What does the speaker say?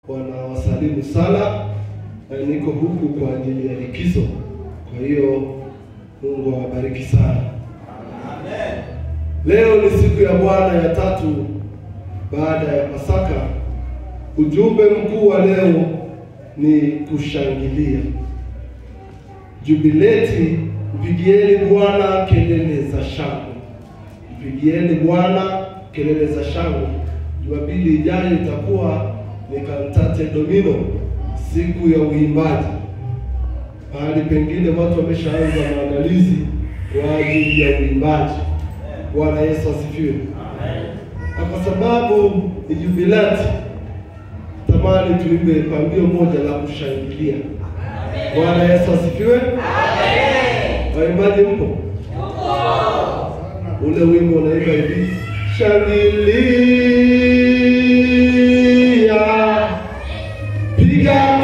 Wanawasalimu sana na niko huku kwa ajili ya likizo. Kwa hiyo Mungu awabariki sana. Amen. Leo ni siku ya Bwana ya tatu baada ya Pasaka. Ujumbe mkuu wa leo ni kushangilia. Jubileti, mpigieni Bwana kelele za shangwe. Mpigieni Bwana kelele za shangwe. Jumapili ijayo itakuwa ni Cantate Domino, siku ya uimbaji. Mahali pengine watu wameshaanza maandalizi kwa ajili ya uimbaji. Bwana Yesu asifiwe. Amen. Na kwa sababu ni jubilati, tamani tuimbe pambio moja la kushangilia. Bwana Yesu asifiwe. Amen. Waimbaji mpo? Tupo. Ule wimbo unaimba hivi: shangilia, piga